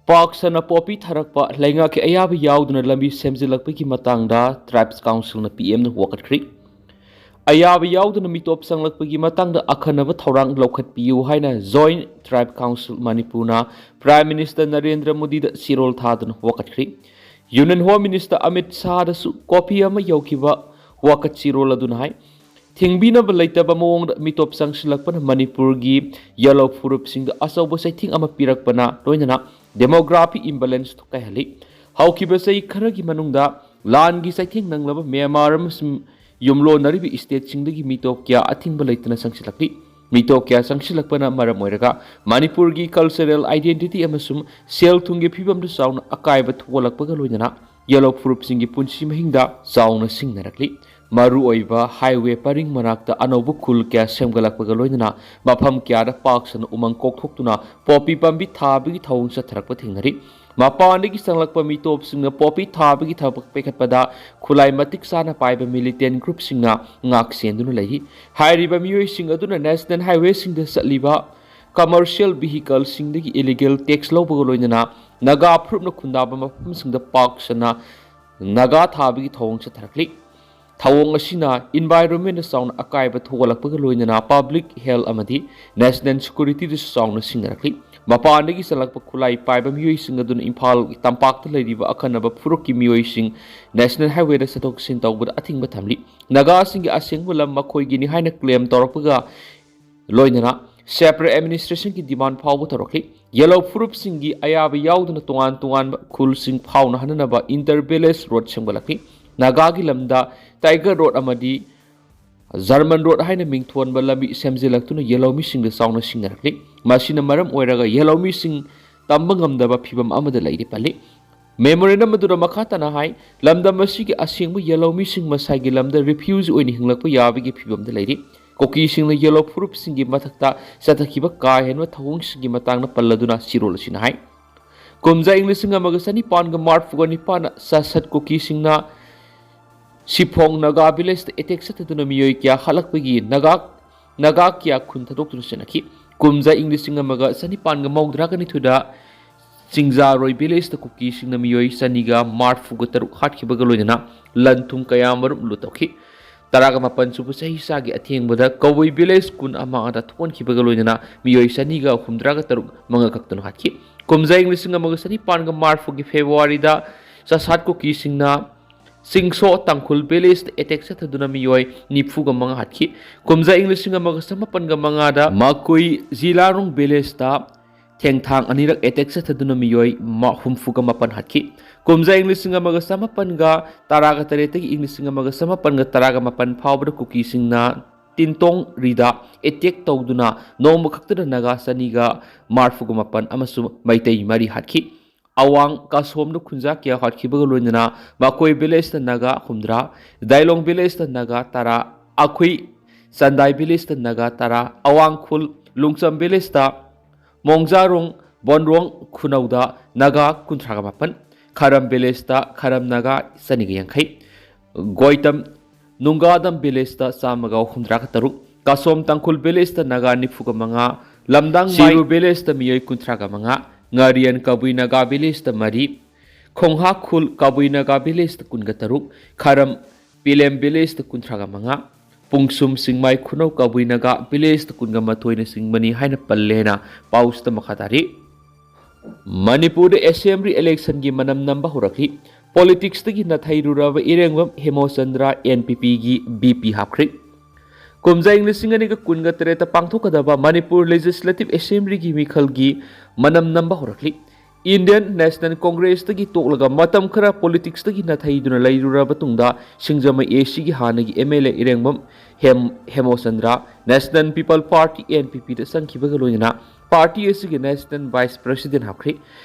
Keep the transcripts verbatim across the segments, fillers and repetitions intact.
ꯄꯥꯛ ꯁꯟꯅ ꯄꯣꯄꯤ ꯊꯥꯔꯛꯄ ꯂꯩꯉꯥꯛꯀꯤ ꯑꯌꯥꯕ ꯌꯥꯎꯗꯅ ꯂꯝꯕꯤ ꯁꯦꯝꯖꯤꯜꯂꯛꯄꯒꯤ ꯃꯇꯥꯡꯗ Tribes Councilꯅ PMꯗ ꯋꯥꯀꯠꯈ꯭ꯔꯤ꯫ ꯑꯌꯥꯕ ꯌꯥꯎꯗꯅ ꯃꯤꯇꯣꯞ ꯆꯪꯂꯛꯄꯒꯤ ꯃꯇꯥꯡꯗ ꯑꯈꯟꯅꯕ ꯊꯧꯔꯥꯡ ꯂꯧꯈꯠꯄꯤꯌꯨ ꯍꯥꯏꯅ Joint Tribe Council ꯃꯅꯤꯄꯨꯔꯅ Prime Minister ꯅꯔꯦꯟꯗ꯭ꯔ ꯃꯣꯗꯤꯗ ꯆꯦꯔꯣꯜ ꯊꯥꯗꯨꯅ ꯋꯥꯀꯠꯈ꯭ꯔꯤ꯫ Union Home Minister ꯑꯃꯤꯠ ꯁꯥꯍꯗꯁꯨ ꯀꯣꯄꯤ ꯑꯃ ꯌꯧꯈꯤꯕ ꯋꯥꯀꯠ ꯆꯦꯔꯣꯜ ꯑꯗꯨꯅ ꯍꯥꯏ, ꯊꯤꯡꯕꯤꯅꯕ ꯂꯩꯇꯕ ꯃꯑꯣꯡꯗ ꯃꯤꯇꯣꯞ ꯆꯪꯁꯤꯜꯂꯛꯄꯅ ꯃꯅꯤꯄꯨꯔꯒꯤ ꯌꯦꯜꯂꯧ ꯐꯨꯔꯨꯞꯁꯤꯡꯗ ꯑꯆꯧꯕ ꯆꯩꯊꯦꯡ ꯑꯃ ꯄꯤꯔꯛꯄꯅ ꯂꯣꯏꯅꯅ demography imbalance ꯀꯥꯏꯍꯜꯂꯤ꯫ ꯍꯧꯈꯤꯕ ꯆꯍꯤ ꯈꯔꯒꯤ ꯃꯅꯨꯡꯗ ꯂꯥꯟꯒꯤ ꯆꯩꯊꯦꯡ ꯅꯪꯂꯕ ꯃ꯭ꯌꯥꯟꯃꯥꯔ ꯑꯃꯁꯨꯡ ꯌꯨꯝꯂꯣꯟꯅꯔꯤꯕ stateꯁꯤꯡꯗꯒꯤ ꯃꯤꯇꯣꯞ ꯀꯌꯥ ꯑꯊꯤꯡꯕ ꯂꯩꯇꯅ ꯆꯪꯁꯤꯜꯂꯛꯂꯤ꯫ ꯃꯤꯇꯣꯞ ꯀꯌꯥ ꯆꯪꯁꯤꯜꯂꯛꯄꯅ ꯃꯔꯝ ꯑꯣꯏꯔꯒ ꯃꯅꯤꯄꯨꯔꯒꯤ cultural identity ꯑꯃꯁꯨꯡ ꯁꯦꯜ ꯊꯨꯝꯒꯤ ꯐꯤꯕꯝꯗ ꯆꯥꯎꯅ ꯑꯀꯥꯏꯕ ꯊꯣꯛꯍꯜꯂꯛꯄꯒ ꯂꯣꯏꯅꯅ ꯌꯦꯜꯂꯧ ꯐꯨꯔꯨꯞꯁꯤꯡꯒꯤ ꯄꯨꯟꯁꯤ ꯃꯍꯤꯡꯗ ꯆꯥꯎꯅ ꯁꯤꯡꯅꯔꯛꯂꯤ꯫ ꯃꯔꯨꯑꯣꯏꯕ highway ꯄꯔꯤꯡ ꯃꯅꯥꯛꯇ ꯑꯅꯧꯕ ꯈꯨꯜ ꯀꯌꯥ ꯁꯦꯝꯒꯠꯂꯛꯄꯒ ꯂꯣꯏꯅꯅ ꯃꯐꯝ ꯀꯌꯥꯗ ꯄꯥꯛ ꯁꯟꯅ ꯎꯃꯪ ꯀꯣꯛꯊꯣꯛꯇꯨꯅ ꯄꯣꯄꯤ ꯄꯥꯝꯕꯤ ꯊꯥꯕꯒꯤ ꯊꯧꯑꯣꯡ ꯆꯠꯊꯔꯛꯄ ꯊꯦꯡꯅꯔꯤ꯫ ꯃꯄꯥꯟꯗꯒꯤ ꯆꯪꯂꯛꯄ ꯃꯤꯇꯣꯞꯁꯤꯡꯅ ꯄꯣꯄꯤ ꯊꯥꯕꯒꯤ ꯊꯕꯛ ꯄꯥꯏꯈꯠꯄꯗ ꯈꯨꯠꯂꯥꯏ ꯃꯇꯤꯛ ꯆꯥꯅ ꯄꯥꯏꯕ militant groupꯁꯤꯡꯅ ꯉꯥꯛ ꯁꯦꯟꯗꯨꯅ ꯂꯩꯔꯤ꯫ ꯍꯥꯏꯔꯤꯕ ꯃꯤꯑꯣꯏꯁꯤꯡ ꯑꯗꯨꯅ national highwayꯁꯤꯡꯗ ꯆꯠꯂꯤꯕ commercial vehicleꯁꯤꯡꯗꯒꯤ illegal tax ꯂꯧꯕꯒ ꯂꯣꯏꯅꯅ ꯅꯥꯒꯥ ꯐꯨꯔꯨꯞꯅ ꯈꯨꯟꯗꯥꯕ ꯃꯐꯝꯁꯤꯡꯗ ꯄꯥꯛ ꯁꯟꯅ ꯅꯥꯒꯥ ꯊꯥꯕꯒꯤ ꯊꯧꯑꯣꯡ ꯆꯠꯊꯔꯛꯂꯤ꯫ ꯊꯧꯑꯣꯡ ꯑꯁꯤꯅ environmentꯗ ꯆꯥꯎꯅ ꯑꯀꯥꯏꯕ ꯊꯣꯛꯍꯜꯂꯛꯄꯒ ꯂꯣꯏꯅꯅ public health ꯑꯃꯗꯤ national securityꯗꯁꯨ ꯆꯥꯎꯅ ꯁꯤꯡꯅꯔꯛꯂꯤ꯫ ꯃꯄꯥꯟꯗꯒꯤ ꯆꯪꯂꯛꯄ ꯈꯨꯠꯂꯥꯏ ꯄꯥꯏꯕ ꯃꯤꯑꯣꯏꯁꯤꯡ ꯑꯗꯨꯅ ꯏꯝꯐꯥꯜ ꯇꯝꯄꯥꯛꯇ ꯂꯩꯔꯤꯕ ꯑꯀꯟꯅꯕ ꯐꯨꯔꯨꯞꯀꯤ ꯃꯤꯑꯣꯏꯁꯤꯡ national highwayꯗ ꯆꯠꯊꯣꯛ ꯆꯠꯁꯤꯟ ꯇꯧꯕꯗ ꯑꯊꯤꯡꯕ ꯊꯝꯂꯤ꯫ ꯅꯥꯒꯥꯁꯤꯡꯒꯤ ꯑꯁꯦꯡꯕ ꯂꯝ ꯃꯈꯣꯏꯒꯤꯅꯤ ꯍꯥꯏꯅ claim ꯇꯧꯔꯛꯄꯒ ꯂꯣꯏꯅꯅ separate administrationꯒꯤ demand ꯐꯥꯎꯕ ꯇꯧꯔꯛꯂꯤ꯫ ꯌꯦꯜꯂꯧ ꯐꯨꯔꯨꯞꯁꯤꯡꯒꯤ ꯑꯌꯥꯕ ꯌꯥꯎꯗꯅ ꯇꯣꯉꯥꯟ ꯇꯣꯉꯥꯟꯕ ꯈꯨꯜꯁꯤꯡ ꯐꯥꯎꯅꯍꯟꯅꯅꯕ inter village road ꯁꯦꯝꯒꯠꯂꯛꯂꯤ꯫ ꯅꯥꯒꯥꯒꯤ ꯂꯝꯗ Tiger Road ꯑꯃꯗꯤ German Road ꯍꯥꯏꯅ ꯃꯤꯡꯊꯣꯟꯕ ꯂꯝꯕꯤ ꯁꯦꯝꯖꯤꯜꯂꯛꯇꯨꯅ ꯌꯦꯜꯂꯧꯃꯤꯁꯤꯡꯗ ꯆꯥꯎꯅ ꯁꯤꯡꯅꯔꯛꯂꯤ꯫ ꯃꯁꯤꯅ ꯃꯔꯝ ꯑꯣꯏꯔꯒ ꯌꯦꯜꯂꯧꯃꯤꯁꯤꯡ ꯇꯝꯕ ꯉꯝꯗꯕ ꯐꯤꯕꯝ ꯑꯃꯗ ꯂꯩꯔꯤ ꯄꯜꯂꯤ꯫ Memorandum ꯑꯗꯨꯗ ꯃꯈꯥ ꯇꯥꯅ ꯍꯥꯏ, ꯂꯝꯗꯝ ꯑꯁꯤꯒꯤ ꯑꯁꯦꯡꯕ ꯌꯦꯜꯂꯧꯃꯤꯁꯤꯡ ꯃꯁꯥꯒꯤ ꯂꯝꯗ refugee ꯑꯣꯏꯅ ꯍꯤꯡꯂꯛꯄ ꯌꯥꯕꯒꯤ ꯐꯤꯕꯝꯗ ꯂꯩꯔꯤ꯫ ꯀꯨꯀꯤꯁꯤꯡꯅ ꯌꯦꯜꯂꯧ ꯐꯨꯔꯨꯞꯁꯤꯡꯒꯤ ꯃꯊꯛꯇ ꯆꯠꯊꯈꯤꯕ ꯀꯥ ꯍꯦꯟꯕ ꯊꯧꯑꯣꯡꯁꯤꯡꯒꯤ ꯃꯇꯥꯡꯗ ꯄꯜꯂꯗꯨꯅ ꯆꯦꯔꯣꯜ ꯑꯁꯤꯅ ꯍꯥꯏ, ꯀꯨꯝꯖꯥ ꯏꯪ ꯂꯤꯁꯤꯡ ꯑꯃꯒ ꯆꯅꯤꯄꯥꯟꯒ ꯃꯔꯤꯐꯨꯒ ꯅꯤꯄꯥꯟꯗ ꯆꯥꯁꯠ ꯀꯨꯀꯤꯁꯤꯡꯅ ꯁꯤꯐꯣꯡ ꯅꯥꯒꯥ villageꯇ attack ꯆꯠꯊꯗꯨꯅ ꯃꯤꯑꯣꯏ ꯀꯌꯥ ꯍꯥꯠꯂꯛꯄꯒꯤ ꯅꯥꯒꯥ, ꯅꯥꯒꯥ ꯀꯌꯥ ꯈꯨꯟ ꯊꯥꯗꯣꯛꯇꯨꯅ ꯆꯠꯅꯈꯤ꯫ ꯀꯨꯝꯖꯥ ꯏꯪ ꯂꯤꯁꯤꯡ ꯑꯃꯒ ꯆꯅꯤꯄꯥꯟꯒ ꯃꯧꯗ꯭ꯔꯥꯒ ꯅꯤꯊꯣꯏꯗ ꯆꯤꯡꯖꯥꯔꯣꯏ ꯚꯤꯂꯦꯖꯇ ꯀꯨꯀꯤꯁꯤꯡꯅ ꯃꯤꯑꯣꯏ ꯆꯅꯤꯒ ꯃꯔꯤꯐꯨꯒ ꯇꯔꯨꯛ ꯍꯥꯠꯈꯤꯕꯒ ꯂꯣꯏꯅꯅ ꯂꯟ ꯊꯨꯝ ꯀꯌꯥ ꯃꯔꯨꯝ ꯂꯨꯠ ꯇꯧꯈꯤ꯫ ꯇꯔꯥꯒ ꯃꯥꯄꯟ ꯁꯨꯕ ꯆꯍꯤꯆꯥꯒꯤ ꯑꯊꯦꯡꯕꯗ ꯀꯕꯨꯏ ꯚꯤꯂꯦꯖ ꯀꯨꯟ ꯑꯃꯗ ꯊꯣꯛꯍꯟꯈꯤꯕꯒ ꯂꯣꯏꯅꯅ ꯃꯤꯑꯣꯏ ꯆꯅꯤꯒ ꯍꯨꯝꯗ꯭ꯔꯥꯒ ꯇꯔꯨꯛ ꯃꯉꯛ ꯀꯛꯇꯨꯅ ꯍꯥꯠꯈꯤ꯫ ꯀꯨꯝꯖꯥ ꯏꯪ ꯂꯤꯁꯤꯡ ꯑꯃꯒ ꯆꯅꯤꯄꯥꯟꯒ ꯃꯔꯤꯐꯨꯒꯤ ꯐꯦꯕ꯭ꯔꯨꯋꯥꯔꯤꯗ ꯆꯥꯁꯥꯠ ꯀꯨꯀꯤꯁꯤꯡꯅ ꯆꯤꯡꯁꯣ ꯇꯥꯡꯈꯨꯜ ꯚꯤꯂꯦꯖꯇ ꯑꯦꯇꯦꯛ ꯆꯠꯊꯗꯨꯅ ꯃꯤꯑꯣꯏ ꯅꯤꯐꯨꯒ ꯃꯉꯥ ꯍꯥꯠꯈꯤ꯫ ꯀꯨꯝꯖꯥ ꯏꯪ ꯂꯤꯁꯤꯡ ꯑꯃꯒ ꯆꯃꯥꯄꯟꯒ ꯃꯉꯥꯗ ꯃꯈꯣꯏ ꯖꯤꯂꯥꯔꯣꯡ ꯚꯤꯂꯦꯖꯇ ꯊꯦꯡꯊꯥꯡ ꯑꯅꯤꯔꯛ ꯑꯦꯇꯦꯛ ꯆꯠꯊꯗꯨꯅ ꯃꯤꯑꯣꯏ ꯃ-, ꯍꯨꯝꯐꯨꯒ ꯃꯥꯄꯟ ꯍꯥꯠꯈꯤ꯫ ꯀꯨꯝꯖꯥ ꯏꯪ ꯂꯤꯁꯤꯡ ꯑꯃꯒ ꯆꯃꯥꯄꯟꯒ ꯇꯔꯥꯒ ꯇꯔꯦꯠꯇꯒꯤ ꯏꯪ ꯂꯤꯁꯤꯡ ꯑꯃꯒ ꯆꯃꯥꯄꯟꯒ ꯇꯔꯥꯒ ꯃꯥꯄꯟ ꯐꯥꯎꯕꯗ ꯀꯨꯀꯤꯁꯤꯡꯅ ꯇꯤꯟꯇꯣꯡꯔꯤꯗ ꯑꯦꯇꯦꯛ ꯇꯧꯗꯨꯅ ꯅꯣꯡꯃ ꯈꯛꯇꯗ ꯅꯥꯒꯥ ꯆꯅꯤꯒ ꯃꯔꯤꯐꯨꯒ ꯃꯥꯄꯟ ꯑꯃꯁꯨꯡ ꯃꯩꯇꯩ ꯃꯔꯤ ꯍꯥꯠꯈꯤ꯫ ꯑꯋꯥꯡ ꯀꯥꯁꯣꯝꯗ ꯈꯨꯟꯖꯥ ꯀꯌꯥ ꯍꯥꯠꯈꯤꯕꯒ ꯂꯣꯏꯅꯅ ꯃꯈꯣꯏ ꯚꯤꯂꯦꯖꯇ ꯅꯥꯒꯥ ꯍꯨꯝꯗ꯭ꯔꯥ, ꯗꯥꯏꯂꯣꯡ ꯚꯤꯂꯦꯖꯇ ꯅꯥꯒꯥ ꯇꯔꯥ, ꯑꯈꯨꯏ ꯆꯟꯗꯥꯏ ꯚꯤꯂꯦꯖꯇ ꯅꯥꯒꯥ ꯇꯔꯥ, ꯑꯋꯥꯡ ꯈꯨꯜ ꯂꯨꯡꯆꯝ ꯚꯤꯂꯦꯖꯇ ꯃꯣꯡꯖꯥꯔꯣꯡ ꯕꯣꯟꯔꯣꯡ ꯈꯨꯅꯧꯗ ꯅꯥꯒꯥ ꯀꯨꯟꯊ꯭ꯔꯥꯒ ꯃꯥꯄꯟ, ꯈꯔꯝ ꯚꯤꯂꯦꯖꯇ ꯈꯔꯝ ꯅꯥꯒꯥ ꯆꯅꯤꯒ ꯌꯥꯡꯈꯩ, ꯒꯣꯏꯇꯝ ꯅꯨꯡꯒꯥꯗꯝ ꯚꯤꯂꯦꯖꯇ ꯆꯥꯝꯃꯒ ꯍꯨꯝꯗ꯭ꯔꯥꯒ ꯇꯔꯨꯛ, ꯀꯥꯁꯣꯝ ꯇꯥꯡꯈꯨꯜ ꯚꯤꯂꯦꯖꯇ ꯅꯥꯒꯥ ꯅꯤꯐꯨꯒ ꯃꯉꯥ, ꯂꯝꯗꯥꯡ ꯆꯤꯔꯨ ꯚꯤꯂꯦꯖꯇ ꯃꯤꯑꯣꯏ ꯀꯨꯟꯊ꯭ꯔꯥꯒ ꯃꯉꯥ, ꯉꯥꯔꯤꯌꯟ ꯀꯕꯨꯏ ꯅꯥꯒꯥ ꯚꯤꯂꯦꯖꯇ ꯃꯔꯤ, ꯈꯣꯡꯍꯥ ꯈꯨꯜ ꯀꯕꯨꯏ ꯅꯥꯒꯥ ꯚꯤꯂꯦꯖꯇ ꯀꯨꯟꯒ ꯇꯔꯨꯛ, ꯈꯔꯝ ꯄꯤꯂꯦꯝ ꯚꯤꯂꯦꯖꯇ ꯀꯨꯟꯊ꯭ꯔꯥꯒ ꯃꯉꯥ, ꯄꯨꯡꯁꯨꯝ ꯆꯤꯡꯃꯥꯏ ꯈꯨꯅꯧ ꯀꯕꯨꯏ ꯅꯥꯒꯥ ꯚꯤꯂꯦꯖꯇ ꯀꯨꯟꯒ ꯃꯥꯊꯣꯏꯅꯆꯤꯡꯕꯅꯤ ꯍꯥꯏꯅ ꯄꯜꯂꯦꯅ ꯄꯥꯎꯁꯤꯗ ꯃꯈꯥ ꯇꯥꯔꯤ꯫ ꯃꯅꯤꯄꯨꯔꯗ ꯑꯦꯁꯦꯝꯕ꯭ꯂꯤ ꯏꯂꯦꯛꯁꯟꯒꯤ ꯃꯅꯝ ꯅꯝꯕ ꯍꯧꯔꯛꯂꯤ꯫ ꯄꯣꯂꯤꯇꯤꯛꯁꯇꯒꯤ ꯅꯥꯊꯩꯔꯨꯔꯕ ꯏꯔꯦꯡꯕꯝ ꯍꯦꯃꯣꯆꯟꯗ꯭ꯔ ꯑꯦꯟ ꯄꯤ ꯄꯤꯒꯤ ꯕꯤ ꯄꯤ ꯍꯥꯞꯈ꯭ꯔꯦ꯫ ꯀꯨꯝꯖꯥ ꯏꯪ ꯂꯤꯁꯤꯡ ꯑꯅꯤꯒ ꯀꯨꯟꯒ ꯇꯔꯦꯠꯇ ꯄꯥꯡꯊꯣꯛꯀꯗꯕ ꯃꯅꯤꯄꯨꯔ ꯂꯦꯖꯤꯁꯂꯦꯇꯤꯚ ꯑꯦꯁꯦꯝꯕ꯭ꯂꯤꯒꯤ ꯃꯤꯈꯜꯒꯤ ꯃꯅꯝ ꯅꯝꯕ ꯍꯧꯔꯛꯂꯤ꯫ ꯏꯟꯗꯤꯌꯟ ꯅꯦꯁꯅꯦꯜ ꯀꯣꯡꯒ꯭ꯔꯦꯁꯇꯒꯤ ꯇꯣꯛꯂꯒ ꯃꯇꯝ ꯈꯔ ꯄꯣꯂꯤꯇꯤꯛꯁꯇꯒꯤ ꯅꯥꯊꯩꯗꯨꯅ ꯂꯩꯔꯨꯔꯕ ꯇꯨꯡꯗ ꯁꯤꯡꯖꯃꯩ ꯑꯦ ꯁꯤꯒꯤ ꯍꯥꯟꯅꯒꯤ M L A Irengbam Hem-, Hemochandra national people's party, N P ꯄꯤꯗ ꯆꯪꯈꯤꯕꯒ ꯂꯣꯏꯅꯅ ꯄꯥꯔꯇꯤ ꯑꯁꯤꯒꯤ ꯅꯦꯁꯅꯦꯜ ꯚꯥꯏꯁ ꯄ꯭ꯔꯦꯁꯤꯗꯦꯟ ꯍꯥꯞꯈ꯭ꯔꯦ꯫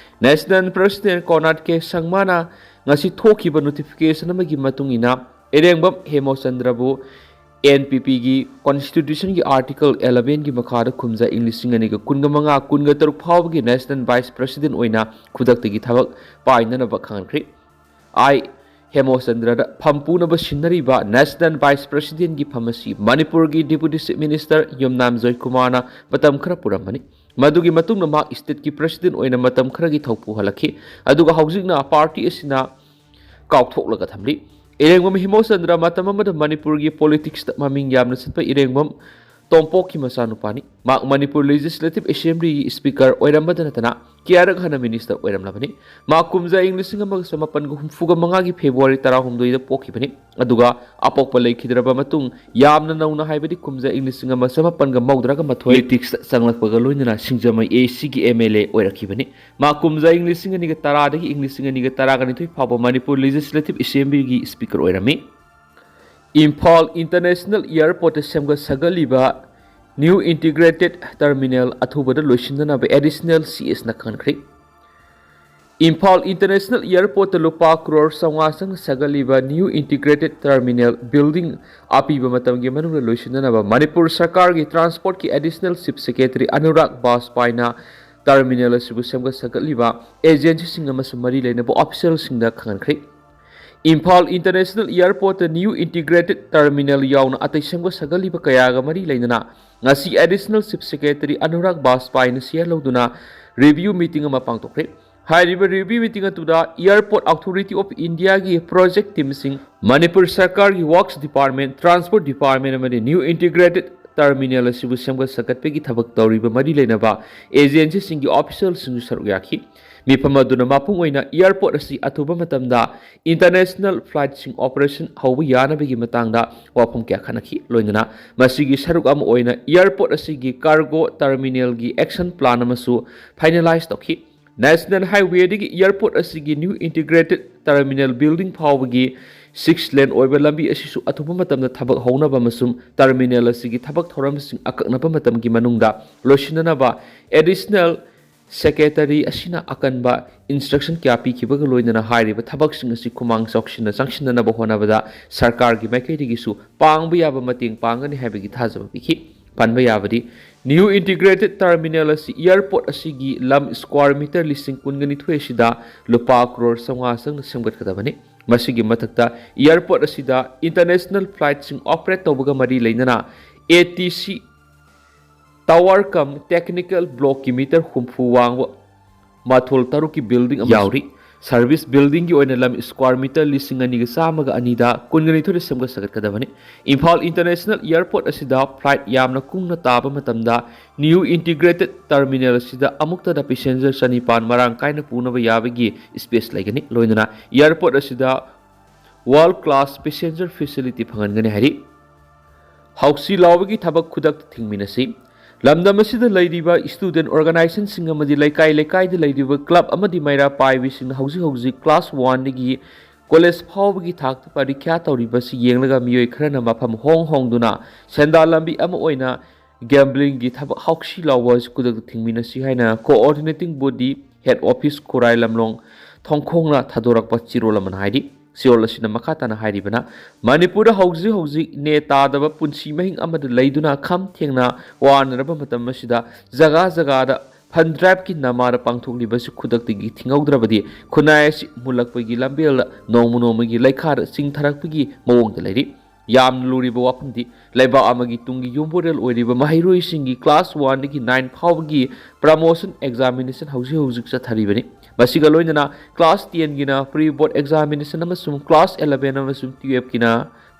ꯅꯦꯁꯅꯦꯜ ꯄ꯭ꯔꯦꯁꯤꯗꯦꯟ ꯀꯣꯅꯥꯠ ꯀꯦ ꯁꯪꯃꯥꯅ ꯉꯁꯤ ꯊꯣꯛꯈꯤꯕ ꯅꯣꯇꯤꯐꯤꯀꯦꯁꯟ ꯑꯃꯒꯤ ꯃꯇꯨꯡ ꯏꯟꯅ ꯏꯔꯦꯡꯕꯝ ꯍꯦꯃꯣꯆꯟꯗ꯭ꯔꯕꯨ ꯑꯦꯟ ꯄꯤ ꯄꯤꯒꯤ ꯀꯣꯟꯁꯇꯤꯇ꯭ꯌꯨꯁꯟꯒꯤ ꯑꯥꯔꯇꯤꯀꯜ ꯑꯦꯂꯚꯦꯟꯒꯤ ꯃꯈꯥꯗ ꯀꯨꯝꯖꯥ ꯏꯪ ꯂꯤꯁꯤꯡ ꯑꯅꯤꯒ ꯀꯨꯟꯒ ꯃꯉꯥ ꯀꯨꯟꯒ ꯇꯔꯨꯛ ꯐꯥꯎꯕꯒꯤ ꯅꯦꯁꯅꯦꯜ ꯚꯥꯏꯁ ꯄ꯭ꯔꯦꯁꯤꯗꯦꯟ ꯑꯣꯏꯅ ꯈꯨꯗꯛꯇꯒꯤ ꯊꯕꯛ ꯄꯥꯏꯅꯅꯕ ꯈꯪꯍꯟꯈ꯭ꯔꯦ꯫ ꯑꯥꯏ ꯍꯦꯃꯣꯆꯟꯗ꯭ꯔꯗ ꯐꯝ ꯄꯨꯅꯕ ꯁꯤꯟꯅꯔꯤꯕ ꯅꯦꯁꯅꯦꯜ ꯚꯥꯏꯁ ꯄ꯭ꯔꯦꯁꯤꯗꯦꯟꯒꯤ ꯐꯝ ꯑꯁꯤ ꯃꯅꯤꯄꯨꯔꯒꯤ ꯗꯤꯄꯨꯇꯤ ꯆꯤꯐ ꯃꯤꯅꯤꯁꯇꯔ ꯌꯨꯝꯅꯥꯝ ꯖꯣꯏꯀꯨꯃꯥꯔꯅ ꯃꯇꯝ ꯈꯔ ꯄꯨꯔꯝꯕꯅꯤ꯫ ꯃꯗꯨꯒꯤ ꯃꯇꯨꯡꯗ ꯃꯍꯥꯛ stateꯀꯤ president ꯑꯣꯏꯅ ꯃꯇꯝ ꯈꯔꯒꯤ ꯊꯧ ꯄꯨꯍꯜꯂꯛꯈꯤ꯫ ꯑꯗꯨꯒ ꯍꯧꯖꯤꯛꯅ party ꯑꯁꯤꯅ ꯀꯥꯎꯊꯣꯛꯂꯒ ꯊꯝꯂꯤ꯫ ꯏꯔꯦꯡꯕꯝ ꯍꯤꯃꯣꯆꯟꯗ꯭ꯔ ꯃꯇꯝ ꯑꯃꯗ ꯃꯅꯤꯄꯨꯔꯒꯤ politicsꯇ ꯃꯃꯤꯡ ꯌꯥꯝꯅ ꯆꯠꯄ ꯏꯔꯦꯡꯕꯝ ꯇꯣꯝꯄꯣꯛꯀꯤ ꯃꯆꯥꯅꯨꯄꯥꯅꯤ꯫ ꯃꯍꯥꯛ ꯃꯅꯤꯄꯨꯔ Legislative Assemblyꯒꯤ speaker ꯑꯣꯏꯔꯝꯕꯗ ꯅꯠꯇꯅ ꯀꯌꯥꯔꯛ ꯍꯟꯅ minister ꯑꯣꯏꯔꯝꯂꯕꯅꯤ꯫ ꯃꯍꯥꯛ ꯀꯨꯝꯖꯥ ꯏꯪ ꯂꯤꯁꯤꯡ ꯑꯃꯒ ꯆꯃꯥꯄꯟꯒ ꯍꯨꯝꯐꯨꯒ ꯃꯉꯥꯒꯤ February ꯇꯔꯥꯍꯨꯝꯗꯣꯏꯗ ꯄꯣꯛꯈꯤꯕꯅꯤ꯫ ꯑꯗꯨꯒ ꯑꯄꯣꯛꯄ ꯂꯩꯈꯤꯗ꯭ꯔꯕ ꯃꯇꯨꯡ ꯌꯥꯝꯅ ꯅꯧꯅ, ꯍꯥꯏꯕꯗꯤ ꯀꯨꯝꯖꯥ ꯏꯪ ꯂꯤꯁꯤꯡ ꯑꯃ ꯆꯃꯥꯄꯟꯒ ꯃꯧꯗ꯭ꯔꯥꯒ ꯃꯥꯊꯣꯏ, politicsꯇ ꯆꯪꯂꯛꯄꯒ ꯂꯣꯏꯅꯅ ꯁꯤꯡꯖꯃꯩ ACꯒꯤ MLA ꯑꯣꯏꯔꯛꯈꯤꯕꯅꯤ꯫ ꯃꯍꯥꯛ ꯀꯨꯝꯖꯥ ꯏꯪ ꯂꯤꯁꯤꯡ ꯑꯅꯤꯒ ꯇꯔꯥꯗꯒꯤ ꯏꯪ ꯂꯤꯁꯤꯡ ꯑꯅꯤꯒ ꯇꯔꯥꯒ ꯅꯤꯊꯣꯏ ꯐꯥꯎꯕ ꯃꯅꯤꯄꯨꯔ Legislative Assemblyꯒꯤ speaker ꯑꯣꯏꯔꯝꯃꯤ꯫ ꯏꯝꯐꯥꯜ International Airportꯇ ꯁꯦꯝꯒꯠ ꯁꯥꯒꯠꯂꯤꯕ new integrated terminal ꯑꯊꯨꯕꯗ ꯂꯣꯏꯁꯤꯟꯅꯅꯕ additional CSꯅ ꯈꯪꯍꯟꯈ꯭ꯔꯦ꯫ ꯏꯝꯐꯥꯜ International Airportꯇ ꯂꯨꯄꯥ ꯀ꯭ꯔꯣꯔ ꯆꯥꯝꯃꯉꯥ ꯆꯪꯅ ꯁꯥꯒꯠꯂꯤꯕ new integrated terminal building ꯑꯄꯤꯕ ꯃꯇꯝꯒꯤ ꯃꯅꯨꯡꯗ ꯂꯣꯏꯁꯤꯟꯅꯅꯕ ꯃꯅꯤꯄꯨꯔ ꯁꯔꯀꯥꯔꯒꯤ transportꯀꯤ additional chief secretary Anurag ꯕꯥꯖꯄꯥꯏꯅ terminal ꯑꯁꯤꯕꯨ ꯁꯦꯝꯒꯠ ꯁꯥꯒꯠꯂꯤꯕ agencyꯁꯤꯡ ꯑꯃꯁꯨꯡ ꯃꯔꯤ ꯂꯩꯅꯕ officialꯁꯤꯡꯗ ꯈꯪꯍꯟꯈ꯭ꯔꯦ꯫ Imphal International Airportꯇ new integrated terminal ꯌꯥꯎꯅ ꯑꯇꯩ ꯁꯦꯝꯒꯠ ꯁꯥꯒꯠꯂꯤꯕ ꯀꯌꯥꯒ ꯃꯔꯤ ꯂꯩꯅꯅ ꯉꯁꯤ additional chief secretary ꯑꯅꯨꯔꯥꯒ ꯕꯥꯖꯄꯥꯏꯅ ꯁꯤꯌꯥ ꯂꯧꯗꯨꯅ review meeting ꯑꯃ ꯄꯥꯡꯊꯣꯛꯈ꯭ꯔꯦ꯫ ꯍꯥꯏꯔꯤꯕ review meeting ꯑꯗꯨꯗ Airport Authority of Indiaꯒꯤ project teamꯁꯤꯡ, Manipur ꯁꯔꯀꯥꯔꯒꯤ Works Department, Transport Department ꯑꯃꯗꯤ new integrated terminal ꯑꯁꯤꯕꯨ ꯁꯦꯝꯒꯠ ꯁꯥꯒꯠꯄꯒꯤ ꯊꯕꯛ ꯇꯧꯔꯤꯕ ꯃꯔꯤ ꯂꯩꯅꯕ agencyꯁꯤꯡꯒꯤ officialꯁꯤꯡꯁꯨ ꯁꯔꯨꯛ ꯌꯥꯈꯤ꯫ ꯃꯤꯐꯝ ꯑꯗꯨꯅ ꯃꯄꯨꯡ ꯑꯣꯏꯅ airport ꯑꯁꯤ ꯑꯊꯨꯕ ꯃꯇꯝꯗ international flightꯁꯤꯡ operation ꯍꯧꯕ ꯌꯥꯅꯕꯒꯤ ꯃꯇꯥꯡꯗ ꯋꯥꯐꯝ ꯀꯌꯥ ꯈꯟꯅꯈꯤ꯫ ꯂꯣꯏꯅꯅ ꯃꯁꯤꯒꯤ ꯁꯔꯨꯛ ꯑꯃ ꯑꯣꯏꯅ airport ꯑꯁꯤꯒꯤ cargo terminalꯒꯤ action plan ꯑꯃꯁꯨ finalize ꯇꯧꯈꯤ꯫ National Highwayꯗꯒꯤ airport ꯑꯁꯤꯒꯤ new integrated terminal building ꯐꯥꯎꯕꯒꯤ six lane ꯑꯣꯏꯕ ꯂꯝꯕꯤ ꯑꯁꯤꯁꯨ ꯑꯊꯨꯕ ꯃꯇꯝꯗ ꯊꯕꯛ ꯍꯧꯅꯕ ꯑꯃꯁꯨꯡ terminal ꯑꯁꯤꯒꯤ ꯊꯕꯛ ꯊꯧꯔꯝꯁꯤꯡ ꯑꯀꯛꯅꯕ ꯃꯇꯝꯒꯤ ꯃꯅꯨꯡꯗ ꯂꯣꯏꯁꯤꯟꯅꯅꯕ additional secretary ꯑꯁꯤꯅ ꯑꯀꯟꯕ instruction ꯀꯌꯥ ꯄꯤꯈꯤꯕꯒ ꯂꯣꯏꯅꯅ ꯍꯥꯏꯔꯤꯕ ꯊꯕꯛꯁꯤꯡ ꯑꯁꯤ ꯈꯨꯃꯥꯡ ꯆꯥꯎꯁꯤꯟꯅ ꯆꯪꯁꯤꯟꯅꯅꯕ ꯍꯣꯠꯅꯕꯗ ꯁꯔꯀꯥꯔꯒꯤ ꯃꯥꯏꯀꯩꯗꯒꯤꯁꯨ ꯄꯥꯡꯕ ꯌꯥꯕ ꯃꯇꯦꯡ ꯄꯥꯡꯒꯅꯤ ꯍꯥꯏꯕꯒꯤ ꯊꯥꯖꯕ ꯄꯤꯈꯤ꯫ ꯄꯟꯕ ꯌꯥꯕꯗꯤ, new integrated terminal ꯑꯁꯤ airport ꯑꯁꯤꯒꯤ ꯂꯝ square meter ꯂꯤꯁꯤꯡ ꯀꯨꯟꯒ ꯅꯤꯊꯣꯏ ꯑꯁꯤꯗ ꯂꯨꯄꯥ ꯀ꯭ꯔꯣꯔ ꯆꯥꯝꯃꯉꯥ ꯆꯪꯅ ꯁꯦꯝꯒꯠꯀꯗꯕꯅꯤ꯫ ꯃꯁꯤꯒꯤ ꯃꯊꯛꯇ airport ꯑꯁꯤꯗ international flightꯁꯤꯡ operate ꯇꯧꯕꯒ ꯃꯔꯤ ꯂꯩꯅꯅ ATC Tower cum technical blockꯀꯤ ꯃꯤꯇꯔ ꯍꯨꯝꯐꯨ ꯋꯥꯡꯕ ꯃꯊꯣꯜ ꯇꯔꯨꯛꯀꯤ building ꯑꯃꯁꯨ ꯌꯥꯎꯔꯤ꯫ Service buildingꯒꯤ ꯑꯣꯏꯅ ꯂꯝ square meter ꯂꯤꯁꯤꯡ ꯑꯅꯤꯒ ꯆꯥꯝꯃꯒ ꯑꯅꯤꯗ ꯀꯨꯟꯒ ꯅꯤꯊꯣꯏꯗ ꯁꯦꯝꯒꯠ ꯁꯥꯒꯠꯀꯗꯕꯅꯤ꯫ ꯏꯝꯐꯥꯜ International Airport ꯑꯁꯤꯗ flight ꯌꯥꯝꯅ ꯀꯨꯡꯅ ꯇꯥꯕ ꯃꯇꯝꯗ new integrated terminal ꯑꯁꯤꯗ ꯑꯃꯨꯛꯇꯗ passenger ꯆꯅꯤꯄꯥꯟ ꯃꯔꯥꯡ ꯀꯥꯏꯅ ꯄꯨꯅꯕ ꯌꯥꯕꯒꯤ space ꯂꯩꯒꯅꯤ꯫ ꯂꯣꯏꯅꯅ airport ꯑꯁꯤꯗ world class passenger facility ꯐꯪꯍꯟꯒꯅꯤ ꯍꯥꯏꯔꯤ꯫ ꯍꯧꯁꯤ ꯂꯥꯎꯕꯒꯤ ꯊꯕꯛ ꯈꯨꯗꯛꯇ ꯊꯤꯡꯃꯤꯟꯅꯁꯤ꯫ ꯂꯝꯗꯝ ꯑꯁꯤꯗ ꯂꯩꯔꯤꯕ student organizationꯁꯤꯡ ꯑꯃꯗꯤ ꯂꯩꯀꯥꯏ ꯂꯩꯀꯥꯏꯗ ꯂꯩꯔꯤꯕ club ꯑꯃꯗꯤ ꯃꯩꯔꯥ ꯄꯥꯏꯕꯤꯁꯤꯡꯅ ꯍꯧꯖꯤꯛ ꯍꯧꯖꯤꯛ class oneꯗꯒꯤ college ꯐꯥꯎꯕꯒꯤ ꯊꯥꯛꯇ ꯄꯔꯤꯈ꯭ꯌꯥ ꯇꯧꯔꯤꯕ ꯑꯁꯤ ꯌꯦꯡꯂꯒ ꯃꯤꯑꯣꯏ ꯈꯔꯅ ꯃꯐꯝ ꯍꯣꯡ ꯍꯣꯡꯗꯨꯅ ꯁꯦꯟꯗꯥꯟ ꯂꯝꯕꯤ ꯑꯃ ꯑꯣꯏꯅ gamblingꯒꯤ ꯊꯕꯛ ꯍꯧꯁꯤ ꯂꯥꯎꯕ ꯑꯁꯤ ꯈꯨꯗꯛꯇ ꯊꯤꯡꯃꯤꯟꯅꯁꯤ ꯍꯥꯏꯅ coordinating body head office ꯈꯨꯔꯥꯏ ꯂꯝꯂꯣꯡ ꯊꯣꯡꯈꯣꯡꯅ ꯊꯥꯗꯣꯔꯛꯄ ꯆꯦꯔꯣꯜ ꯑꯃꯅ ꯍꯥꯏꯔꯤ꯫ ꯆꯦꯔꯣꯜ ꯑꯁꯤꯅ ꯃꯈꯥ ꯇꯥꯅ ꯍꯥꯏꯔꯤꯕꯅ, ꯃꯅꯤꯄꯨꯔꯗ ꯍꯧꯖꯤꯛ ꯍꯧꯖꯤꯛ ꯅꯦ ꯇꯥꯗꯕ ꯄꯨꯟꯁꯤ ꯃꯍꯤꯡ ꯑꯃꯗ ꯂꯩꯗꯨꯅ ꯈꯝ ꯊꯦꯡꯅ ꯋꯥꯅꯔꯕ ꯃꯇꯝ ꯑꯁꯤꯗ ꯖꯒꯥ ꯖꯒꯥꯗ fund driveꯀꯤ ꯅꯃꯥꯗ ꯄꯥꯡꯊꯣꯛꯂꯤꯕ ꯑꯁꯤ ꯈꯨꯗꯛꯇꯒꯤ ꯊꯤꯡꯍꯧꯗ꯭ꯔꯕꯗꯤ ꯈꯨꯟꯅꯥꯏ ꯑꯁꯤ ꯃꯨꯜꯂꯛꯄꯒꯤ ꯂꯝꯕꯦꯜꯗ ꯅꯣꯡꯃ ꯅꯣꯡꯃꯒꯤ ꯂꯩꯈꯥꯗ ꯆꯤꯡꯊꯔꯛꯄꯒꯤ ꯃꯑꯣꯡꯗ ꯂꯩꯔꯤ꯫ ꯌꯥꯝꯅ ꯂꯨꯔꯤꯕ ꯋꯥꯐꯝꯗꯤ ꯂꯩꯕꯥꯛ ꯑꯃꯒꯤ ꯇꯨꯡꯒꯤ ꯌꯨꯝꯕꯨꯔꯦꯜ ꯑꯣꯏꯔꯤꯕ ꯃꯍꯩꯔꯣꯏꯁꯤꯡꯒꯤ class oneꯗꯒꯤ nine ꯐꯥꯎꯕꯒꯤ promotion examination ꯍꯧꯖꯤꯛ ꯍꯧꯖꯤꯛ ꯆꯠꯊꯔꯤꯕꯅꯤ꯫ ꯃꯁꯤꯒ ꯂꯣꯏꯅꯅ class tenꯒꯤꯅ pre board examination ꯑꯃꯁꯨꯡ class eleven ꯑꯃꯁꯨꯡ twelveꯀꯤꯅ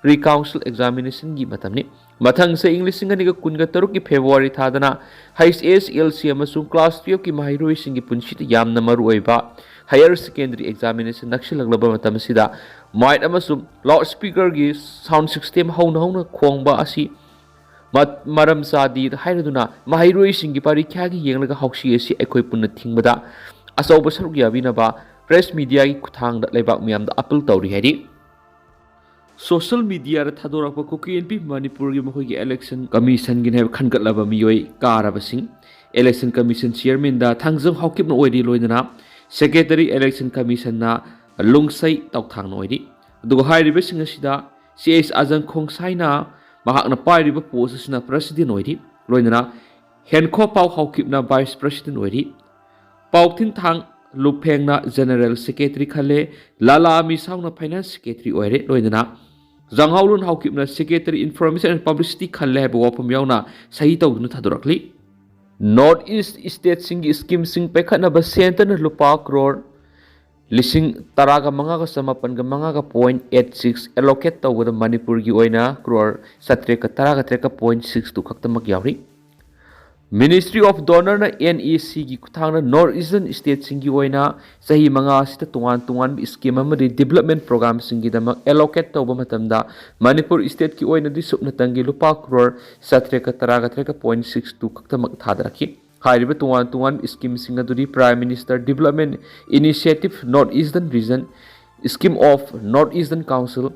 pre council examinationꯒꯤ ꯃꯇꯝꯅꯤ꯫ ꯃꯊꯪ ꯆꯍꯤ ꯂꯤꯁꯤꯡ ꯑꯅꯤꯒ ꯀꯨꯟꯒ ꯇꯔꯨꯛꯀꯤ February ꯊꯥꯗꯅ H S L C ꯑꯃꯁꯨꯡ class twelveꯀꯤ ꯃꯍꯩꯔꯣꯏꯁꯤꯡꯒꯤ ꯄꯨꯟꯁꯤꯗ ꯌꯥꯝꯅ ꯃꯔꯨꯑꯣꯏꯕ higher secondary examination ꯅꯛꯁꯤꯜꯂꯛꯂꯕ ꯃꯇꯝ ꯑꯁꯤꯗ mic ꯑꯃꯁꯨꯡ loud speakerꯒꯤ sound system ꯍꯧꯅ ꯍꯧꯅ ꯈꯣꯡꯕ ꯑꯁꯤ ꯃ-, ꯃꯔꯝ ꯆꯥꯗꯦ ꯍꯥꯏꯔꯗꯨꯅ ꯃꯍꯩꯔꯣꯏꯁꯤꯡꯒꯤ ꯄꯔꯤꯈ꯭ꯌꯥꯒꯤ ꯌꯦꯡꯂꯒ ꯍꯧꯁꯤ ꯑꯁꯤ ꯑꯩꯈꯣꯏ ꯄꯨꯟꯅ ꯊꯤꯡꯕꯗ ꯑꯆꯧꯕ ꯁꯔꯨꯛ ꯌꯥꯕꯤꯅꯕ press mediaꯒꯤ ꯈꯨꯠꯊꯥꯡꯗ ꯂꯩꯕꯥꯛ ꯃꯤꯌꯥꯝꯗ appeal ꯇꯧꯔꯤ ꯍꯥꯏꯔꯤ꯫ Social mediaꯗ ꯊꯥꯗꯣꯔꯛꯄ ꯀꯨꯀꯤ ꯏꯟꯄꯤ ꯃꯅꯤꯄꯨꯔꯒꯤ ꯃꯈꯣꯏꯒꯤ election commissionꯒꯤꯅꯦ ꯍꯥꯏꯕ ꯈꯟꯒꯠꯂꯕ ꯃꯤꯑꯣꯏ ꯀꯥꯔꯕꯁꯤꯡ election commission chairmanꯗ ꯊꯥꯡꯖꯝ ꯍꯥꯎꯀꯤꯞꯅ ꯑꯣꯏꯔꯤ, ꯂꯣꯏꯅꯅ secretary election commissionꯅ ꯂꯨꯡꯁꯩ ꯇꯧꯊꯥꯡꯅ ꯑꯣꯏꯔꯤ꯫ ꯑꯗꯨꯒ ꯍꯥꯏꯔꯤꯕꯁꯤꯡ ꯑꯁꯤꯗ C H ꯑꯖꯪ ꯈꯣꯡꯁꯥꯏꯅ ꯃꯍꯥꯛꯅ ꯄꯥꯏꯔꯤꯕ post ꯑꯁꯤꯅ president ꯑꯣꯏꯔꯤ, ꯂꯣꯏꯅꯅ ꯍꯦꯟꯈꯣ ꯄꯥꯎ ꯍꯥꯎꯀꯤꯞꯅ vice president ꯑꯣꯏꯔꯤ꯫ ꯄꯥꯎꯊꯤꯟꯊꯥꯡ ꯂꯨꯞꯐꯦꯡꯅ general secretary ꯈꯜꯂꯦ꯫ ꯂꯥꯂꯥ ꯃꯤꯁꯥꯎꯅ finance secretary ꯑꯣꯏꯔꯦ, ꯂꯣꯏꯅꯅ ꯖꯪꯍꯥꯎꯂꯨꯟ ꯍꯥꯎꯀꯤꯞꯅ Secretary Information and Publicity ꯈꯜꯂꯦ ꯍꯥꯏꯕ ꯋꯥꯐꯝ ꯌꯥꯎꯅ ꯁꯍꯤ ꯇꯧꯗꯨꯅ ꯊꯥꯗꯣꯔꯛꯂꯤ꯫ North East stateꯁꯤꯡꯒꯤ schemeꯁꯤꯡ ꯄꯥꯏꯈꯠꯅꯕ centreꯅ ꯂꯨꯄꯥ ꯀ꯭ꯔꯣꯔ ꯂꯤꯁꯤꯡ ꯇꯔꯥꯒ ꯃꯉꯥꯒ ꯆꯃꯥꯄꯟꯒ ꯃꯉꯥꯒ point eight six allocate ꯇꯧꯕꯗ ꯃꯅꯤꯄꯨꯔꯒꯤ ꯑꯣꯏꯅ ꯀ꯭ꯔꯣꯔ ꯆꯥꯇ꯭ꯔꯦꯠꯀ ꯇꯔꯥꯒ ꯇꯔꯦꯠꯀ point six two ꯈꯛꯇꯃꯛ ꯌꯥꯎꯔꯤ꯫ Ministry of DoNERꯅ NECꯒꯤ ꯈꯨꯠꯊꯥꯡꯗ North Eastern stateꯁꯤꯡꯒꯤ ꯑꯣꯏꯅ ꯆꯍꯤ ꯃꯉꯥ ꯑꯁꯤꯗ ꯇꯣꯉꯥꯟ ꯇꯣꯉꯥꯟꯕ scheme ꯑꯃꯗꯤ development programꯁꯤꯡꯒꯤꯗꯃꯛ allocate ꯇꯧꯕ ꯃꯇꯝꯗ ꯃꯅꯤꯄꯨꯔ stateꯀꯤ ꯑꯣꯏꯅꯗꯤ ꯁꯨꯞꯅꯇꯪꯒꯤ ꯂꯨꯄꯥ ꯀ꯭ꯔꯣꯔ ꯆꯥꯇ꯭ꯔꯦꯠꯀ ꯇꯔꯥꯒ ꯇꯔꯦꯠꯀ point six two ꯈꯛꯇꯃꯛ ꯊꯥꯗꯔꯛꯈꯤ꯫ ꯍꯥꯏꯔꯤꯕ ꯇꯣꯉꯥꯟ ꯇꯣꯉꯥꯟꯕ schemeꯁꯤꯡ ꯑꯗꯨꯗꯤ Prime Minister Development Initiative North Eastern Region, Scheme of North Eastern Council,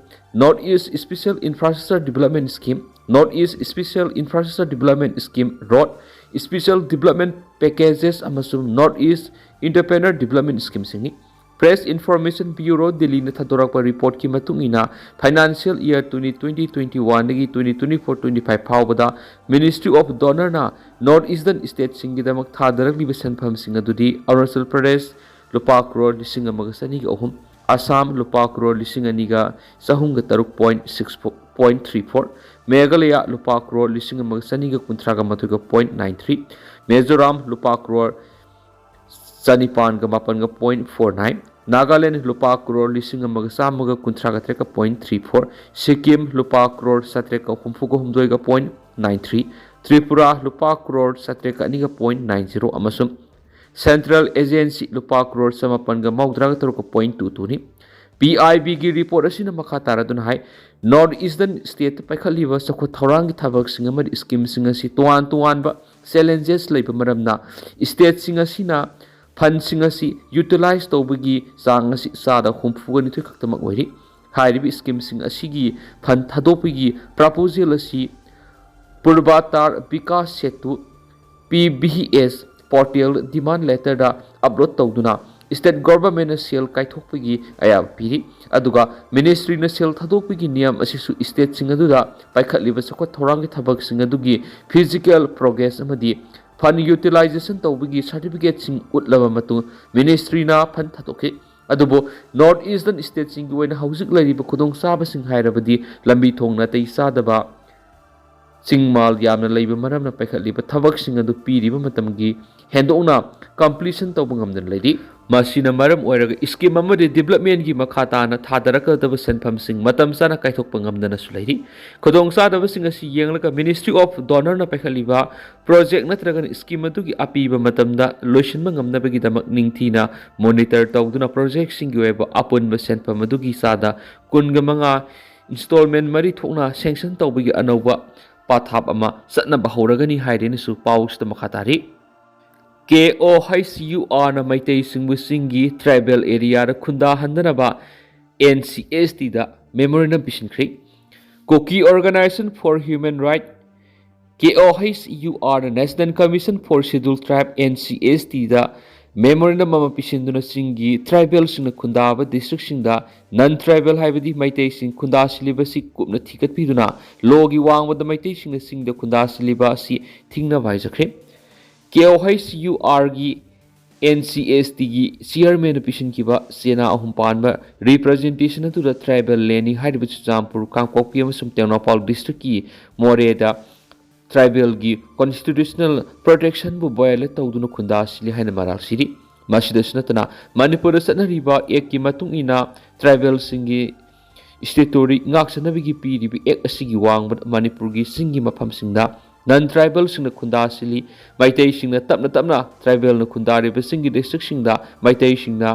North East Special Infrastructure Development Scheme, North East Special Infrastructure Development Scheme, Road, Special Development Packages ꯑꯃꯁꯨꯡ North East Entrepreneur Development Schemeꯁꯤꯡꯅꯤ꯫ Press Information Bureau ꯗꯤꯜꯂꯤꯅ ꯊꯥꯗꯣꯔꯛꯄ reportꯀꯤ ꯃꯇꯨꯡ ꯏꯟꯅ, financial year twenty twenty twenty-oneꯗꯒꯤ twenty twenty-four twenty-five ꯐꯥꯎꯕꯗ Ministry of DoNERꯅ North Eastern stateꯁꯤꯡꯒꯤꯗꯃꯛ ꯊꯥꯗꯔꯛꯂꯤꯕ ꯁꯦꯟꯐꯝꯁꯤꯡ ꯑꯗꯨꯗꯤ ꯑꯔꯨꯅꯥꯆꯜ ꯄ꯭ꯔꯗꯦꯁ ꯂꯨꯄꯥ ꯀ꯭ꯔꯣꯔ ꯂꯤꯁꯤꯡ ꯑꯃꯒ ꯆꯅꯤꯒ ꯑꯍꯨꯝ, ꯑꯁꯥꯝ ꯂꯨꯄꯥ ꯀ꯭ꯔꯣꯔ ꯂꯤꯁꯤꯡ ꯑꯅꯤꯒ ꯆꯍꯨꯝꯒ ꯇꯔꯨꯛ point six four point three four, Meghalaya ꯂꯨꯄꯥ ꯀ꯭ꯔꯣꯔ ꯂꯤꯁꯤꯡ ꯑꯃꯒ ꯆꯅꯤꯒ ꯀꯨꯟꯊ꯭ꯔꯥꯒ ꯃꯥꯊꯣꯏꯒ point nine three, ꯃꯤꯖꯣꯔꯥꯝ ꯂꯨꯄꯥ ꯀ꯭ꯔꯣꯔ ꯆꯅꯤꯄꯥꯟꯒ ꯃꯥꯄꯟꯒ point four nine, ꯅꯥꯒꯥꯂꯦꯟ ꯂꯨꯄꯥ ꯀ꯭ꯔꯣꯔ ꯂꯤꯁꯤꯡ ꯑꯃꯒ ꯆꯥꯝꯃꯒ ꯀꯨꯟꯊ꯭ꯔꯥꯒ ꯇꯔꯦꯠꯀ point three four, ꯁꯤꯛꯀꯤꯝ ꯂꯨꯄꯥ crore ꯆꯥꯇ꯭ꯔꯦꯠꯀ ꯍꯨꯝꯐꯨꯒ ꯍꯨꯝꯗꯣꯏꯒ point nine three, Tripura ꯂꯨꯄꯥ ꯀ꯭ꯔꯣꯔ ꯆꯥꯇ꯭ꯔꯦꯠꯀ ꯑꯅꯤꯒ point nine zero ꯑꯃꯁꯨꯡ Central Agency ꯂꯨꯄꯥ ꯀ꯭ꯔꯣꯔ ꯆꯃꯥꯄꯟꯒ ꯃꯧꯗ꯭ꯔꯥꯒ ꯇꯔꯨꯛꯀ point two twoꯅꯤ꯫ PIBꯒꯤ report ꯑꯁꯤꯅ ꯃꯈꯥ ꯇꯥꯔꯗꯨꯅ ꯍꯥꯏ, North Eastern stateꯇ ꯄꯥꯏꯈꯠꯂꯤꯕ ꯆꯥꯎꯈꯠ ꯊꯧꯔꯥꯡꯒꯤ ꯊꯕꯛꯁꯤꯡ ꯑꯃꯗꯤ schemeꯁꯤꯡ ꯑꯁꯤ ꯇꯣꯉꯥꯟ ꯇꯣꯉꯥꯟꯕ challenges ꯂꯩꯕ ꯃꯔꯝꯅ stateꯁꯤꯡ ꯑꯁꯤꯅ fundꯁꯤꯡ ꯑꯁꯤ utilize ꯇꯧꯕꯒꯤ ꯆꯥꯡ ꯑꯁꯤ ꯆꯥꯗ ꯍꯨꯝꯐꯨꯒ ꯅꯤꯊꯣꯏ ꯈꯛꯇꯃꯛ ꯑꯣꯏꯔꯤ꯫ ꯍꯥꯏꯔꯤꯕ schemeꯁꯤꯡ ꯑꯁꯤꯒꯤ fund ꯊꯥꯗꯣꯛꯄꯒꯤ proposal ꯑꯁꯤ Purvanchal Vikas Setu, PVS portal demand letterꯗ upload ꯇꯧꯗꯨꯅ state governmentꯅ ꯁꯦꯜ ꯀꯥꯏꯊꯣꯛꯄꯒꯤ ꯑꯌꯥꯕ ꯄꯤꯔꯤ꯫ ꯑꯗꯨꯒ ministryꯅ ꯁꯦꯜ ꯊꯥꯗꯣꯛꯄꯒꯤ ꯅꯤꯌꯝ ꯑꯁꯤꯁꯨ stateꯁꯤꯡ ꯑꯗꯨꯗ ꯄꯥꯏꯈꯠꯂꯤꯕ ꯆꯥꯎꯈꯠ ꯊꯧꯔꯥꯡꯒꯤ ꯊꯕꯛꯁꯤꯡ ꯑꯗꯨꯒꯤ physical progress ꯑꯃꯗꯤ fund utilization ꯇꯧꯕꯒꯤ certificateꯁꯤꯡ ꯎꯠꯂꯕ ꯃꯇꯨꯡ ministryꯅ fund ꯊꯥꯗꯣꯛꯈꯤ꯫ ꯑꯗꯨꯕꯨ North Eastern stateꯁꯤꯡꯒꯤ ꯑꯣꯏꯅ ꯍꯧꯖꯤꯛ ꯂꯩꯔꯤꯕ ꯈꯨꯗꯣꯡꯆꯥꯕꯁꯤꯡ ꯍꯥꯏꯔꯕꯗꯤ ꯂꯝꯕꯤ ꯊꯣꯡ ꯅꯥꯇꯩ ꯆꯥꯗꯕ, ꯆꯤꯡ ꯃꯥꯜ ꯌꯥꯝꯅ ꯂꯩꯕ ꯃꯔꯝꯅ ꯄꯥꯏꯈꯠꯂꯤꯕ ꯊꯕꯛꯁꯤꯡ ꯑꯗꯨ ꯄꯤꯔꯤꯕ ꯃꯇꯝꯒꯤ ꯍꯦꯟꯗꯣꯛꯅ completion ꯇꯧꯕ ꯉꯝꯗꯅ ꯂꯩꯔꯤ꯫ ꯃꯁꯤꯅ ꯃꯔꯝ ꯑꯣꯏꯔꯒ scheme ꯑꯃꯗꯤ developmentꯒꯤ ꯃꯈꯥ ꯇꯥꯅ ꯊꯥꯗꯔꯛꯀꯗꯕ ꯁꯦꯟꯐꯝꯁꯤꯡ ꯃꯇꯝ ꯆꯥꯅ ꯀꯥꯏꯊꯣꯛꯄ ꯉꯝꯗꯅꯁꯨ ꯂꯩꯔꯤ꯫ ꯈꯨꯗꯣꯡꯆꯥꯗꯕꯁꯤꯡ ꯑꯁꯤ ꯌꯦꯡꯂꯒ Ministry of DoNERꯅ ꯄꯥꯏꯈꯠꯂꯤꯕ project ꯅꯠꯇ꯭ꯔꯒꯅ scheme ꯑꯗꯨꯒꯤ ꯑꯄꯤꯕ ꯃꯇꯝꯗ ꯂꯣꯏꯁꯤꯟꯕ ꯉꯝꯅꯕꯒꯤꯗꯃꯛ ꯅꯤꯡꯊꯤꯅ monitor ꯇꯧꯗꯨꯅ projectꯁꯤꯡꯒꯤ ꯑꯣꯏꯕ ꯑꯄꯨꯟꯕ ꯁꯦꯟꯐꯝ ꯑꯗꯨꯒꯤ ꯆꯥꯗ ꯀꯨꯟꯒ ꯃꯉꯥ installment ꯃꯔꯤ ꯊꯣꯛꯅ sanction ꯇꯧꯕꯒꯤ ꯑꯅꯧꯕ ꯄꯊꯥꯞ ꯑꯃ ꯆꯠꯅꯕ ꯍꯧꯔꯒꯅꯤ ꯍꯥꯏꯔꯦꯅꯁꯨ ꯄꯥꯎꯁꯤꯗ ꯃꯈꯥ ꯇꯥꯔꯤ꯫ KOHURꯅ ꯃꯩꯇꯩꯁꯤꯡꯕꯨ ꯆꯤꯡꯒꯤ tribal areaꯗ ꯈꯨꯟꯗꯥꯍꯟꯗꯅꯕ NCSTꯗ memorandum ꯄꯤꯁꯤꯟꯈ꯭ꯔꯦ꯫ Kuki Organization for Human Rights, KOHURꯅ National Commission for Scheduled Tribe, NCSTꯗ memorandum ꯑꯃ ꯄꯤꯁꯤꯟꯗꯨꯅ ꯆꯤꯡꯒꯤ tribalꯁꯤꯡꯅ ꯈꯨꯟꯗꯥꯕ districtꯁꯤꯡꯗ non tribal ꯍꯥꯏꯕꯗꯤ ꯃꯩꯇꯩꯁꯤꯡ ꯈꯨꯟꯗꯥꯁꯤꯜꯂꯤꯕꯁꯤ ꯀꯨꯞꯅ ꯊꯤꯒꯠꯄꯤꯗꯨꯅ lawꯒꯤ ꯋꯥꯡꯃꯗ ꯃꯩꯇꯩꯁꯤꯡꯅ ꯆꯤꯡꯗ ꯈꯨꯟꯗꯥꯁꯤꯜꯂꯤꯕ ꯑꯁꯤ ꯊꯤꯡꯅꯕ ꯍꯥꯏꯖꯈ꯭ꯔꯦ꯫ KOHURꯒꯤ NCSTꯒꯤ chairmanꯅ ꯄꯤꯁꯤꯟꯈꯤꯕ ꯆꯦꯅꯥ ꯑꯍꯨꯝ ꯄꯥꯟꯕ representation ꯑꯗꯨꯗ tribal landꯅꯤ ꯍꯥꯏꯔꯤꯕ ꯆꯨꯔꯆꯥꯟꯄꯨꯔ, ꯀꯥꯡꯄꯣꯛꯄꯤ ꯑꯃꯁꯨꯡ ꯇꯦꯡꯅꯧꯄꯥꯜ districtꯀꯤ ꯃꯣꯔꯦꯗ tribalꯒꯤ constitutional protectionꯕꯨ violate ꯇꯧꯗꯨꯅ ꯈꯨꯟꯗꯥꯁꯤꯜꯂꯤ ꯍꯥꯏꯅ ꯃꯔꯥꯜ ꯁꯤꯔꯤ꯫ ꯃꯁꯤꯗꯁꯨ ꯅꯠꯇꯅ ꯃꯅꯤꯄꯨꯔꯗ ꯆꯠꯅꯔꯤꯕ actꯀꯤ ꯃꯇꯨꯡ ꯏꯟꯅ tribalꯁꯤꯡꯒꯤ statutory ꯉꯥꯛꯆꯅꯕꯒꯤ ꯄꯤꯔꯤꯕ act ꯑꯁꯤꯒꯤ ꯋꯥꯡꯃꯗ ꯃꯅꯤꯄꯨꯔꯒꯤ ꯆꯤꯡꯒꯤ ꯃꯐꯝꯁꯤꯡꯗ non tribalꯁꯤꯡꯅ ꯈꯨꯟꯗꯥꯁꯤꯜꯂꯤ꯫ ꯃꯩꯇꯩꯁꯤꯡꯅ ꯇꯞꯅ ꯇꯞꯅ tribalꯅ ꯈꯨꯟꯗꯥꯔꯤꯕ ꯆꯤꯡꯒꯤ districtꯁꯤꯡꯗ ꯃꯩꯇꯩꯁꯤꯡꯅ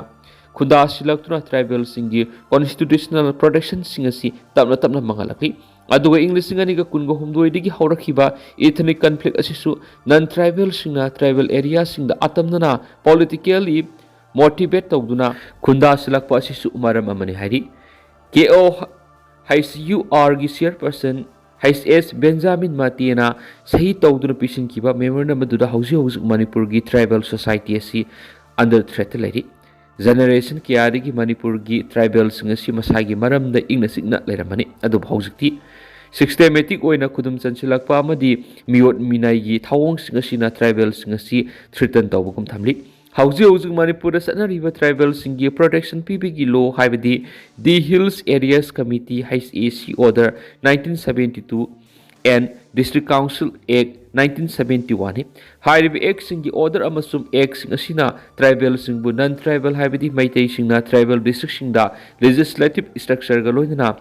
ꯈꯨꯟꯗꯥꯁꯤꯜꯂꯛꯇꯨꯅ tribalꯁꯤꯡꯒꯤ constitutional protectionꯁꯤꯡ ꯑꯁꯤ ꯇꯞꯅ ꯇꯞꯅ ꯃꯥꯡꯍꯜꯂꯛꯂꯤ꯫ ꯑꯗꯨꯒ ꯏꯪ ꯂꯤꯁꯤꯡ ꯑꯅꯤꯒ ꯀꯨꯟꯒ ꯍꯨꯝꯗꯣꯏꯗꯒꯤ ꯍꯧꯔꯛꯈꯤꯕ ethnic conflict ꯑꯁꯤꯁꯨ non tribalꯁꯤꯡꯅ tribal areaꯁꯤꯡꯗ ꯑꯇꯝꯅꯅ politically motivate ꯇꯧꯗꯨꯅ ꯈꯨꯟꯗꯥꯁꯤꯜꯂꯛꯄ ꯑꯁꯤꯁꯨ ꯃꯔꯝ ꯑꯃꯅꯤ ꯍꯥꯏꯔꯤ꯫ KOHURꯒꯤ chairperson HS Benjamin Mateeꯅ ꯁꯍꯤ ꯇꯧꯗꯨꯅ ꯄꯤꯁꯤꯟꯈꯤꯕ memorandum ꯑꯗꯨꯗ ꯍꯧꯖꯤꯛ ꯍꯧꯖꯤꯛ ꯃꯅꯤꯄꯨꯔꯒꯤ tribal society ꯑꯁꯤ under threatꯇ ꯂꯩꯔꯤ꯫ Generation ꯀꯌꯥꯗꯒꯤ ꯃꯅꯤꯄꯨꯔꯒꯤ tribalꯁꯤꯡ ꯑꯁꯤ ꯃꯁꯥꯒꯤ ꯃꯔꯝꯗ ꯏꯪꯅ ꯆꯤꯛꯅ ꯂꯩꯔꯝꯕꯅꯤ꯫ ꯑꯗꯨꯕꯨ ꯍꯧꯖꯤꯛꯇꯤ systematic ꯑꯣꯏꯅ ꯈꯨꯗꯨꯝ ꯆꯟꯁꯤꯜꯂꯛꯄ ꯑꯃꯗꯤ ꯃꯤꯑꯣꯠ ꯃꯤꯅꯩꯒꯤ ꯊꯧꯑꯣꯡꯁꯤꯡ ꯑꯁꯤꯅ tribalꯁꯤꯡ ꯑꯁꯤ threaten ꯇꯧꯕꯒꯨꯝ ꯊꯝꯂꯤ꯫ ꯍꯧꯖꯤꯛ ꯍꯧꯖꯤꯛ ꯃꯅꯤꯄꯨꯔꯗ ꯆꯠꯅꯔꯤꯕ ꯇ꯭ꯔꯥꯏꯕꯦꯜꯁꯤꯡꯒꯤ ꯄ꯭ꯔꯣꯇꯦꯛꯁꯟ ꯄꯤꯕꯒꯤ ꯂꯣ, ꯍꯥꯏꯕꯗꯤ The Hills Areas Committee, H A C Order nineteen seventy two and District Council Act nineteen seventy one ꯅꯤ꯫ ꯍꯥꯏꯔꯤꯕ ꯑꯦꯛꯁꯤꯡꯒꯤ ꯑꯣꯔꯗꯔ ꯑꯃꯁꯨꯡ ꯑꯦꯛꯁꯤꯡ ꯑꯁꯤꯅ ꯇ꯭ꯔꯥꯏꯕꯦꯜꯁꯤꯡꯕꯨ ꯅꯟ ꯇ꯭ꯔꯥꯏꯕꯦꯜ, ꯍꯥꯏꯕꯗꯤ ꯃꯩꯇꯩꯁꯤꯡꯅ ꯇ꯭ꯔꯥꯏꯕꯦꯜ ꯗꯤꯁꯇ꯭ꯔꯤꯛꯁꯤꯡꯗ ꯂꯦꯖꯤꯁꯂꯦꯇꯤꯚ ꯁ꯭ꯇ꯭ꯔꯛꯆꯔꯒ ꯂꯣꯏꯅꯅ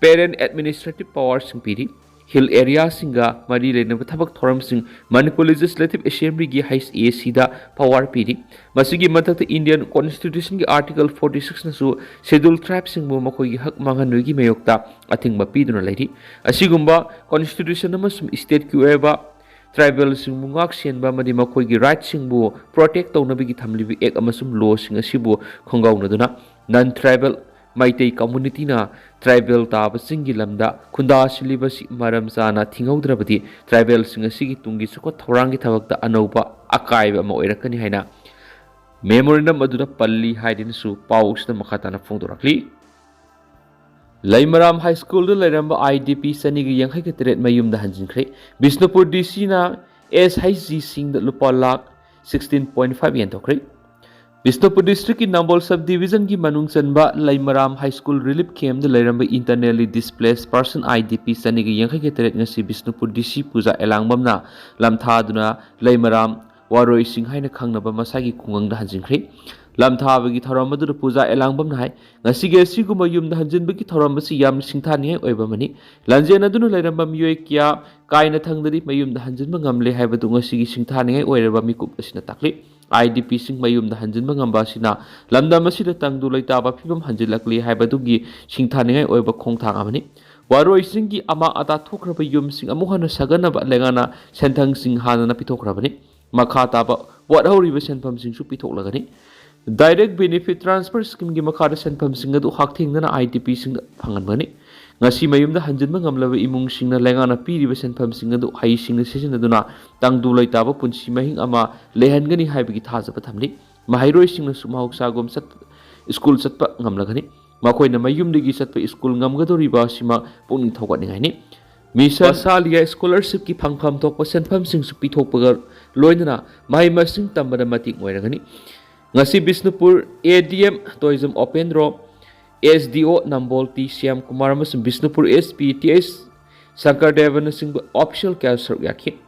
ꯄꯦꯔꯦꯟ ꯑꯦꯗꯃꯤꯅꯤꯁꯇ꯭ꯔꯦꯇꯤꯚ ꯄꯋꯥꯔꯁꯤꯡ ꯄꯤꯔꯤ꯫ ꯍꯤꯜ ꯑꯦꯔꯤꯌꯥꯁꯤꯡꯒ ꯃꯔꯤ ꯂꯩꯅꯕ ꯊꯕꯛ ꯊꯧꯔꯝꯁꯤꯡ ꯃꯅꯤꯄꯨꯔ ꯂꯦꯖꯤꯁꯂꯦꯇꯤꯚ ꯑꯦꯁꯦꯝꯕ꯭ꯂꯤꯒꯤ H A C ꯗ ꯄꯋꯥꯔ ꯄꯤꯔꯤ꯫ ꯃꯁꯤꯒꯤ ꯃꯊꯛꯇ ꯏꯟꯗꯤꯌꯟ ꯀꯣꯟꯁꯇꯤꯇ꯭ꯌꯨꯁꯟꯒꯤ ꯑꯥꯔꯇꯤꯀꯜ ꯐꯣꯔꯇꯤ ꯁꯤꯛꯁꯅꯁꯨ ꯁꯦꯗ꯭ꯌꯨꯜ ꯇ꯭ꯔꯥꯏꯕꯁꯤꯡꯕꯨ ꯃꯈꯣꯏꯒꯤ ꯍꯛ ꯃꯥꯡꯍꯟꯕꯒꯤ ꯃꯥꯌꯣꯛꯇ ꯑꯊꯤꯡꯕ ꯄꯤꯗꯨꯅ ꯂꯩꯔꯤ꯫ ꯑꯁꯤꯒꯨꯝꯕ ꯀꯣꯟꯁꯇꯤꯇ꯭ꯌꯨꯁꯟ ꯑꯃꯁꯨꯡ ꯁ꯭ꯇꯦꯠꯀꯤ ꯑꯣꯏꯕ ꯇ꯭ꯔꯥꯏꯕꯦꯜꯁꯤꯡꯕꯨ ꯉꯥꯛ ꯁꯦꯟꯕ ꯑꯃꯗꯤ ꯃꯈꯣꯏꯒꯤ ꯔꯥꯏꯠꯁꯤꯡꯕꯨ ꯄ꯭ꯔꯣꯇꯦꯛ ꯇꯧꯅꯕꯒꯤ ꯊꯝꯂꯤꯕ ꯑꯦꯛ ꯑꯃꯁꯨꯡ ꯂꯣꯁꯤꯡ ꯑꯁꯤꯕꯨ ꯈꯣꯡꯒꯥꯎꯅꯗꯨꯅ ꯅꯟ ꯇ꯭ꯔꯥꯏꯕꯦꯜ ꯃꯩꯇꯩ ꯀꯝꯃꯨꯅꯤꯇꯤꯅ ꯇ꯭ꯔꯥꯏꯕꯦꯜ ꯇꯥꯕꯁꯤꯡꯒꯤ ꯂꯝꯗ ꯈꯨꯟꯗꯥꯁꯤꯜꯂꯤꯕꯁꯤ ꯃꯔꯝ ꯆꯥꯅ ꯊꯤꯡꯍꯧꯗ꯭ꯔꯕꯗꯤ ꯇ꯭ꯔꯥꯏꯕꯦꯜꯁꯤꯡ ꯑꯁꯤꯒꯤ ꯇꯨꯡꯒꯤ ꯆꯥꯎꯈꯠ ꯊꯧꯔꯥꯡꯒꯤ ꯊꯕꯛꯇ ꯑꯅꯧꯕ ꯑꯀꯥꯏꯕ ꯑꯃ ꯑꯣꯏꯔꯛꯀꯅꯤ ꯍꯥꯏꯅ ꯃꯦꯃꯣꯔꯦꯟꯗꯝ ꯑꯗꯨꯗ ꯄꯜꯂꯤ ꯍꯥꯏꯗꯨꯅꯁꯨ ꯄꯥꯎ ꯑꯁꯤꯗ ꯃꯈꯥ ꯇꯥꯅ ꯐꯣꯡꯗꯣꯔꯛꯂꯤ꯫ ꯂꯩꯃꯔꯥꯝ ꯍꯥꯏ ꯁ꯭ꯀꯨꯜꯗ ꯂꯩꯔꯝꯕ I D P ꯆꯅꯤꯒ ꯌꯥꯡꯈꯩꯒ ꯇꯔꯦꯠ ꯃꯌꯨꯝꯗ ꯍꯟꯖꯤꯟꯈ꯭ꯔꯦ꯫ ꯕꯤꯁꯅꯨꯄꯨꯔ D C ꯅ S H G ꯁꯤꯡꯗ ꯂꯨꯄꯥ lakh sixteen point five ꯌꯦꯟꯊꯣꯛꯈ꯭ꯔꯦ꯫ Bishnupur ꯗꯤꯁꯇ꯭ꯔꯤꯛꯀꯤ ꯅꯝꯕꯣꯜ ꯁꯕ ꯗꯤꯕꯤꯖꯟꯒꯤ ꯃꯅꯨꯡ ꯆꯟꯕ ꯂꯩꯃꯔꯥꯝ ꯍꯥꯏ ꯁ꯭ꯀꯨꯜ ꯔꯤꯂꯤꯐ ꯀꯦꯝꯞꯗ ꯂꯩꯔꯝꯕ internally displaced person I D P ꯆꯅꯤꯒ ꯌꯥꯡꯈꯩꯒ ꯇꯔꯦꯠ ꯉꯁꯤ ꯕꯤꯁꯅꯨꯄꯨꯔ D C ꯄꯨꯖꯥ ꯑꯦꯂꯥꯡꯕꯝꯅ ꯂꯝꯊꯥꯗꯨꯅ ꯂꯩꯃꯔꯥꯝ ꯋꯥꯔꯣꯏꯁꯤꯡ ꯍꯥꯏꯅ ꯈꯪꯅꯕ ꯃꯁꯥꯒꯤ ꯈꯨꯡꯒꯪꯗ ꯍꯟꯖꯤꯟꯈ꯭ꯔꯦ꯫ ꯂꯝꯊꯥꯕꯒꯤ ꯊꯧꯔꯝ ꯑꯗꯨꯗ ꯄꯨꯖꯥ ꯑꯦꯂꯥꯡꯕꯝꯅ ꯍꯥꯏ, ꯉꯁꯤꯒꯤ ꯑꯁꯤꯒꯨꯝꯕ ꯌꯨꯝꯗ ꯍꯟꯖꯤꯟꯕꯒꯤ ꯊꯧꯔꯝ ꯑꯁꯤ ꯌꯥꯝꯅ ꯁꯤꯡꯊꯥꯅꯤꯡꯉꯥꯏ ꯑꯣꯏꯕ ꯑꯃꯅꯤ꯫ ꯂꯥꯟꯖꯦꯟꯅꯗꯨꯅ ꯂꯩꯔꯝꯕ ꯃꯤꯑꯣꯏ ꯀꯌꯥ ꯀꯥꯏꯅ ꯊꯪꯗꯗꯤ ꯃꯌꯨꯝꯗ ꯍꯟꯖꯤꯟꯕ ꯉꯝꯂꯦ ꯍꯥꯏꯕꯗꯨ ꯉꯁꯤꯒꯤ ꯁꯤꯡꯊꯥꯅꯤꯡꯉꯥꯏ ꯑꯣꯏꯔꯕ ꯃꯤꯀꯨꯞ ꯑꯁꯤꯅ ꯇꯥꯛꯂꯤ꯫ I D P ꯁꯤꯡ ꯃꯌꯨꯝꯗ ꯍꯟꯖꯤꯟꯕ ꯉꯝꯕ ꯑꯁꯤꯅ ꯂꯝꯗꯝ ꯑꯁꯤꯗ ꯇꯪꯗꯨ ꯂꯩꯇꯥꯕ ꯐꯤꯕꯝ ꯍꯟꯖꯤꯜꯂꯛꯂꯤ ꯍꯥꯏꯕꯗꯨꯒꯤ ꯁꯤꯡꯊꯥꯅꯤꯡꯉꯥꯏ ꯑꯣꯏꯕ ꯈꯣꯡꯊꯥꯡ ꯑꯃꯅꯤ꯫ ꯋꯥꯔꯣꯏꯁꯤꯡꯒꯤ ꯑꯃꯥ ꯑꯇꯥ ꯊꯣꯛꯈ꯭ꯔꯕ ꯌꯨꯝꯁꯤꯡ ꯑꯃꯨꯛ ꯍꯟꯅ ꯁꯥꯒꯠꯅꯕ ꯂꯩꯉꯥꯛꯅ ꯁꯦꯟꯊꯪꯁꯤꯡ ꯍꯥꯟꯅꯅ ꯄꯤꯊꯣꯛꯈ꯭ꯔꯕꯅꯤ꯫ ꯃꯈꯥ ꯇꯥꯕ ꯋꯥꯠꯍꯧꯔꯤꯕ ꯁꯦꯟꯐꯝꯁꯤꯡꯁꯨ ꯄꯤꯊꯣꯛꯂꯒꯅꯤ꯫ Direct Benefit Transfer Scheme ꯒꯤ ꯃꯈꯥꯗ ꯁꯦꯟꯐꯝꯁꯤꯡ ꯑꯗꯨ ꯍꯛꯊꯦꯡꯅꯅ I D P ꯁꯤꯡꯗ ꯐꯪꯍꯟꯒꯅꯤ꯫ ꯉꯁꯤ ꯃꯌꯨꯝꯗ ꯍꯟꯖꯤꯟꯕ ꯉꯝꯂꯕ ꯏꯃꯨꯡꯁꯤꯡꯅ ꯂꯩꯉꯥꯛꯅ ꯄꯤꯔꯤꯕ ꯁꯦꯟꯐꯝꯁꯤꯡ ꯑꯗꯨ ꯍꯩꯁꯤꯡꯅ ꯁꯤꯖꯤꯟꯅꯗꯨꯅ ꯇꯪꯗꯨ ꯂꯩꯇꯥꯕ ꯄꯨꯟꯁꯤ ꯃꯍꯤꯡ ꯑꯃ ꯂꯩꯍꯟꯒꯅꯤ ꯍꯥꯏꯕꯒꯤ ꯊꯥꯖꯕ ꯊꯝꯂꯤ꯫ ꯃꯍꯩꯔꯣꯏꯁꯤꯡꯅꯁꯨ ꯃꯍꯧꯁꯥꯒꯨꯝ ꯆꯠ-, ꯁ꯭ꯀꯨꯜ ꯆꯠꯄ ꯉꯝꯂꯒꯅꯤ꯫ ꯃꯈꯣꯏꯅ ꯃꯌꯨꯝꯗꯒꯤ ꯆꯠꯄ ꯁ꯭ꯀꯨꯜ ꯉꯝꯒꯗꯧꯔꯤꯕ ꯑꯁꯤꯃꯛ ꯄꯨꯛꯅꯤꯡ ꯊꯧꯒꯠꯅꯤꯡꯉꯥꯏꯅꯤ꯫ ꯃꯤꯁꯟ ꯃꯁꯥꯂꯤꯌꯥ ꯁ꯭ꯀꯣꯂꯔꯁꯤꯞꯀꯤ ꯐꯪꯐꯝ ꯊꯣꯛꯄ ꯁꯦꯟꯐꯝꯁꯤꯡꯁꯨ ꯄꯤꯊꯣꯛꯄꯒ ꯂꯣꯏꯅꯅ ꯃꯍꯩ ꯃꯁꯤꯡ ꯇꯝꯕꯗ ꯃꯇꯦꯡ ꯑꯣꯏꯔꯒꯅꯤ꯫ ꯉꯁꯤ Bishnupur A D M Tourism Open Draw, S D O Nambol T Shyam Kumar ꯑꯃꯁꯨꯡ Bishnupur S P T S Shankar ꯗꯦꯕꯅꯆꯤꯡꯕ official ꯀꯌꯥ ꯁꯔꯨꯛ ꯌꯥꯈꯤ꯫